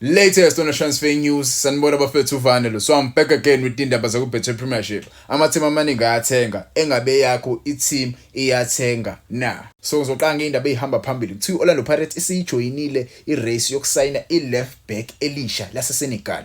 Latest on the transfer news, sanibona bafethu, uVanelo. So I'm back again with indaba zaku-Betway Premiership. Ama-team amaningi ayathenga, engabe yakho i-team iyathenga na? So ngizoqala ngey'ndaba ey'hamba phambili. Kuthiwa i-Orlando Pirates isiyijoyinile i-race yokusayina i-left back elisha laseSenegal.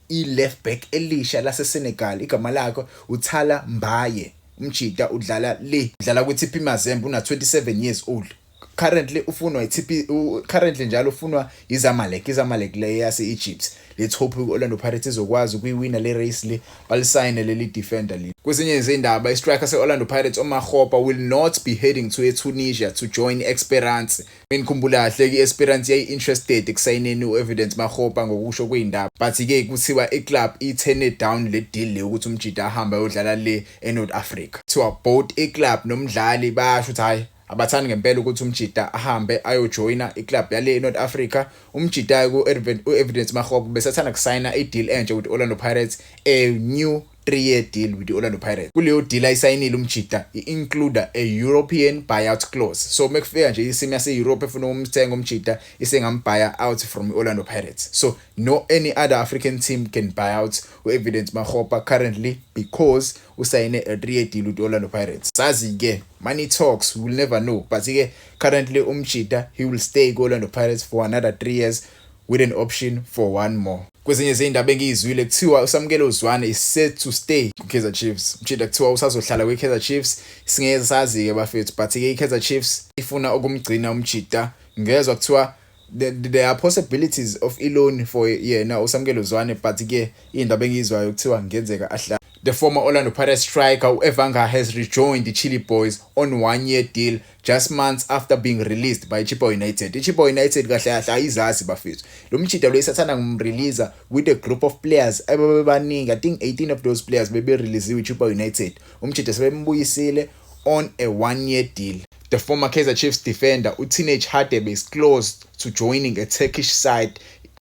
I-left back elisha laseSenegal, igama lakhe uThala Mbaye. Umjita udlala le, udlala kwi-TP Mazembe, una 27 years old. Currently ufunwa i-TP, currently njalo ufunwa iZamalek, iZamalek le yase-Egypt. Let's hope i-Orlando Pirates izokwazi ukuyiwina le race le, balisayine leli defender le. Kwezinye izindaba, i-striker se-Orlando Pirates uMakgopa will not be heading to eTunisia to join Esperance. Nginikhumbula kahle, i-Esperance yayi-interested ekusayineni u-Evidence Makgopa ngokusho kwey'ndaba, but-ke kuthiwa i-club i-turn down le deal le ukuthi umjita ahambe ayodlala le eNorth Africa. Kuthiwa both i-club nomdlali bayasho ukuthi hhayi, abathandi ngempela ukuthi umjita ahambe ayojoyina i-club yale eNorth Africa. Umjita u-Evidence Makgopa besathanda kusayina i-deal entsha with Orlando Pirates, a new 3-year deal with the Orlando Pirates. Kuleyo deal ayisayinile umjita i-include a European buyout clause. So mekufika nje isimo yase-Europe efuna ukumthenga umjita, isengambhaya out from i-Orlando Pirates. So no any other African team can buy out u-Evidence Makgopa currently because usayine a 3-year deal with Orlando Pirates. Sazi-ke, money talks, we will never know. But-ke currently umjita, he will stay ku-Orlando Pirates for another 3 years with an option for one more. Kwezinye izindaba engiyizwile, kuthiwa uSamkelo Zwane is set to stay ku-Kaizer Chiefs. Umjita kuthiwa usazohlala kwi-Kaizer Chiefs, singeke sazi-ke bafethu, but-ke i-Kaizer Chiefs ifuna ukumgcina umjita. Ngezwa kuthiwa there are possibilities of i-loan for yena uSamkelo Zwane, but-ke iy'ndaba engiyizwayo kuthiwa kungenzeka ahlale. The former Orlando Pirates striker uEvanga has rejoined the Chilli Boys on one-year deal just months after being released by Chippa United. IChippa United kahle kahle ayizazi bafethu. Lo mjita lo isathanda ngumrelease with a group of players ababebaningi. I think 18 of those players bebe-releasiwe iChippa United. Umjita sebembuyisile on a one-year deal. The former Kaizer Chiefs defender uTeenage Hadebe is close to joining a Turkish side.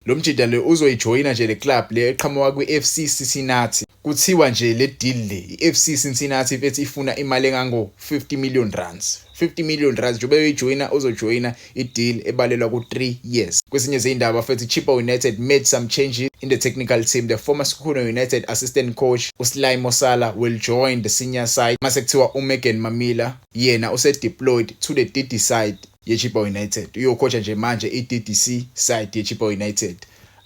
Lo mjita lo uzoyijoyina nje le club le eqhamuka kwi-FC Cincinnati. Kuthiwa nje le deal le, i-FC Cincinnati ethi ifuna imali engango 50 million rands. 50 million rands njengoba eyoyijoyina, uzojoyina i-deal ebalelwa ku-3 years. Kwezinye izindaba futhi, Chippa United made some changes in the technical team. The former Sekhukhune United assistant coach uSly Mosala will join the senior side. Mase kuthiwa uMorgan Mammila yena use-deployed to the DD side ye-Chippa United. Uyocoacha nje manje i-DDC side ye-Chippa United.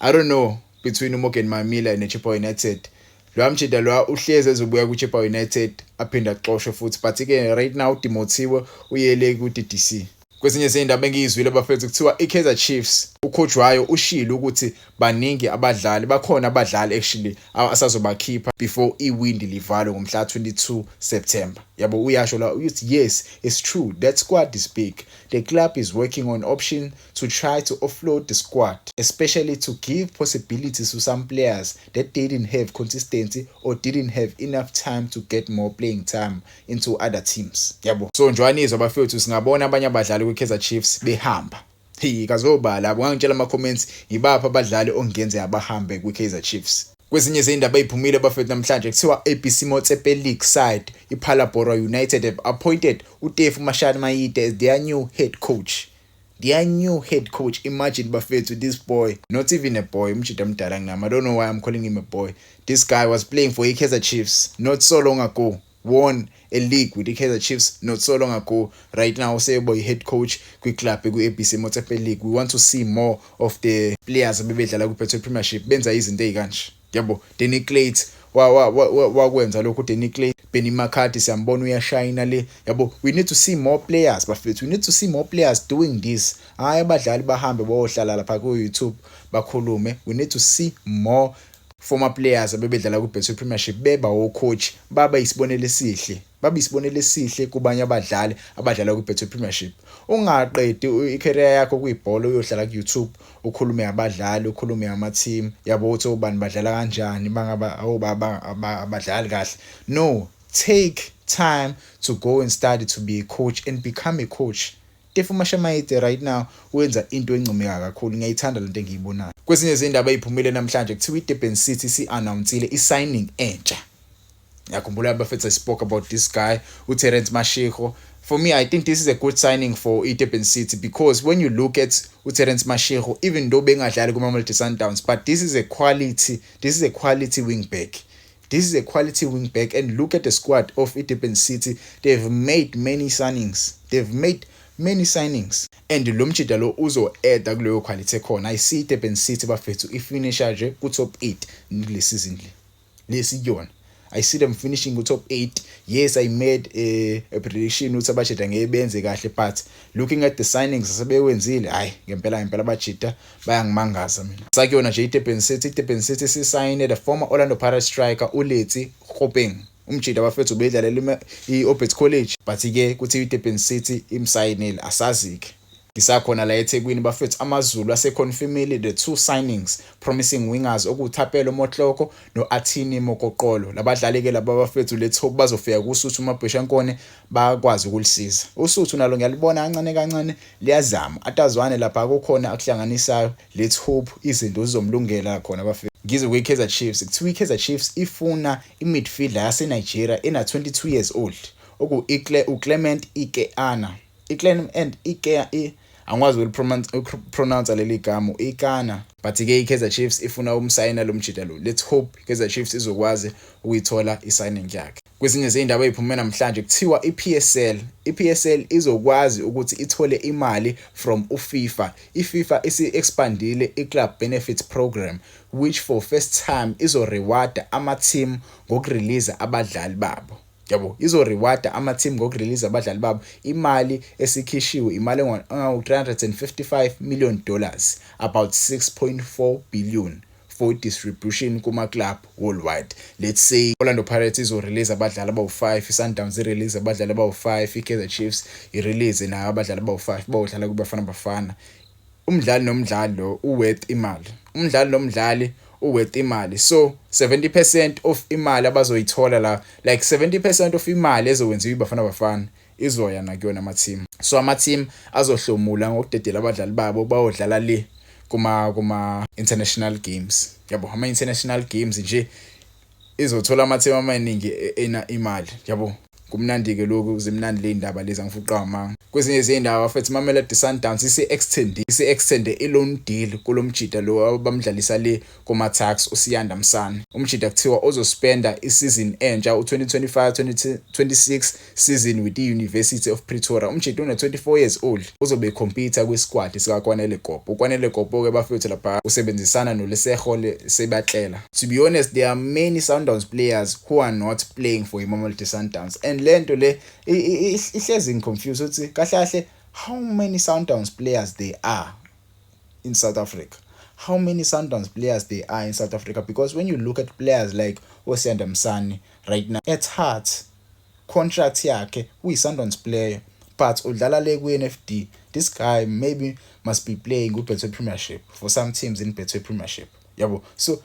I don't know between uMorgan Mammila ne-Chippa United. Lo mjita lo uhlezi ezobuya ku-Chippa United aphinde axoshwe futhi, but ke right now udemotiwe, uyele ku-DDC. Kwezinye izindaba engiyizwile bafethu, kuthiwa i-Kaizer Chiefs, ucoach wayo ushilo ukuthi baningi abadlali bakhona, abadlali actually asazobakhipha before iwindi livalwe ngomhla 22 September. Yabo, uyasho la uthi, "Yes, it's true that squad is big. The club is working on option to try to offload the squad, especially to give possibilities to some players that didn't have consistency or didn't have enough time to get more playing time into other teams." Yabo, so njengoba bafethu, singabona abanye abadlali kwi-Kaizer Chiefs behamba. Hey, kazobala labo, ngangitshela ama comments, ibapha abadlali ongenzeka bahambe kwi-Kaizer Chiefs? Kwezinye izindaba eziphumile bafethu namhlanje, kuthiwa ABC Motsepe League side iPhalaborwa United have appointed uTefu Mashamaite as their new head coach. Their new head coach. Imagine bafethu, this boy, not even a boy, umjita mdala kunami. I don't know why I'm calling him a boy. This guy was playing for iKaizer Chiefs not so long ago, won a league with iKaizer Chiefs not so long ago. Right now usebo i-head coach kwi-club ku-ABC Motsepe League. We want to see more of the players abebedlala ku-Betway Premiership benza izinto ey'kanje, yabo. Danny Klate wakwenza lokhu, Danny Klate, Benny McCarthy siyambona uyashayina le, yabo. We need to see more players bafethu, we need to see more players doing this. Hayi abadlali bahambe bayohlala lapha ku-YouTube bakhulume. We need to see more former players abebedlala ku-Betway Premiership beba o-coach, baba isibonelo esihle, babe isibonelo esihle kubanye abadlali abadlala ku-Betway Premiership. Ungaqedi i-career yakho kuyibhola uyohlala ku-YouTube ukhulume ngabadlali, ukhulume ngama-team, yabo, uthi obani badlala kanjani, bangaba obaba abadlali kahle. No, take time to go and study to be a coach and become a coach. Tefu Mashamaite right now wenza into encomeka kakhulu, ngiyayithanda lento engiyibonayo. Kwezinye izindaba ey'phumile namhlanje, kuthiwa i-Durban City si-announcile i-signing entsha. Ngiyakhumbula bafethu, I spoke about this guy, uTerence Mashego. For me, I think this is a good signing for iDurban City because when you look at uTerence Mashego, even though bengadlali kuMamelodi Sundowns, but this is a quality wing back. This is a quality wing back, and look at the squad of iDurban City. They've made many signings. They've made many signings. And lo mjida lo uzo-add kuleyo quality ekhona. I see iDurban City, bafethu, ifinisha nje ku-top 8 kule season le. Lesiyona. I see them finishing ku-top 8. Yes, I made a prediction ukuthi abajida ngeke benze kahle, but looking at the signings asebewenzile, hayi, ngempela ngempela abajida bayangimangaza mina. Sakuyona nje iDurban City, iDurban City sisayine the former Orlando Pirates striker uLetsi Kgopeng. Umjida, bafethu, ubedlalela i-Orbit College, but ke kuthi iDurban City imsayinile, asazi ke. Ngisakhona la eThekwini, bafethu, AmaZulu aseconfirmile the two signings, promising wingers okuThapelo Motloko noAthini Mokoqolo. Labadlali ke laba, bafethu, let's hope bazofika kuSuthu Mabhesha Nkone bakwazi ukulisiza. USuthu nalo ngiyalibona kancane kancane liyazama. Atazwane lapha kukhona akuhlanganisayo. Let's hope izinto zizomlungela khona, bafethu. Ngize kwi-Kaizer Chiefs, kuthiwa i-Kaizer Chiefs ifuna i-midfielder yase-Nigeria ena 22 years old oku uClement Ikeana. iClement Ike, angikwazi ukupronounce leli gama, Ikana, but ke iKaizer Chiefs ifuna umsayina lo mjida lo. Let's hope iKaizer Chiefs izokwazi ukuyithola isigning yakhe. Kwezinye zey'ndaba ey'phume namhlanje, kuthiwa i-PSL izokwazi ukuthi ithole imali from uFIFA. I-FIFA isi-expandile i-Club Benefit Program, which for first time izo-rewarda ama-team ngokurelease abadlali babo, yabo. Izo-rewarda ama-team ngokurelease abadlali babo. Imali esikhishiwe, imali engango-$355 million, about 6.4 billion, for distribution kuma-club worldwide. Let's say Orlando Pirates izo-release abadlali abawu-5, i-Sundowns i-release abadlali abawu-5, i-Kaizer Chiefs i-release nayo abadlali abawu-5 bayodlala kuBafana Bafana. Umdlali nomdlali lo u-worth imali, umdlali nomdlali u-worth imali. So 70% of imali abazoyithola la, like 70% of imali ezokwenziwa iBafana Bafana izoya nakuyona ama-team. So ama-team azohlomula ngokudedela abadlali babo bayodlala le kuma international games, yabo. Ama international games nje izothola ama-team amaningi ena imali, yabo. Kumnandi-ke lokhu, zimnandi le ndaba lezi, angifuqa amanga. Kwezinye izindaba, futhi, Mamelodi Sundowns isi-extende i-loan deal kulo mjida lo abamdlalisa le kuma-Tuks, uSiyanda Msane. Umjida kuthiwa ozospenda isizini entsha, u-2025 2026 season, with i-University of Pretoria. Umjida une-24 years old, uzobe ecompete kwisquad sikaKwanele Kopo. UKwanele Kopo-ke, bafethu, lapha usebenzisana noLesego Sebatlela. To be honest, there are many Sundowns players who are not playing for iMamelodi Sundowns, and le nto le ihlezi ngiconfuse ukuthi kahle kahle how many Sundowns players there are in South Africa, how many Sundowns players there are in South Africa, because when you look at players like Osiyanda Msani right now, at heart contract yakhe uyi-Sundowns player, but udlala le kwi-NFD. This guy maybe must be playing ku-Betway Premiership, for some teams in Betway Premiership, yabo. So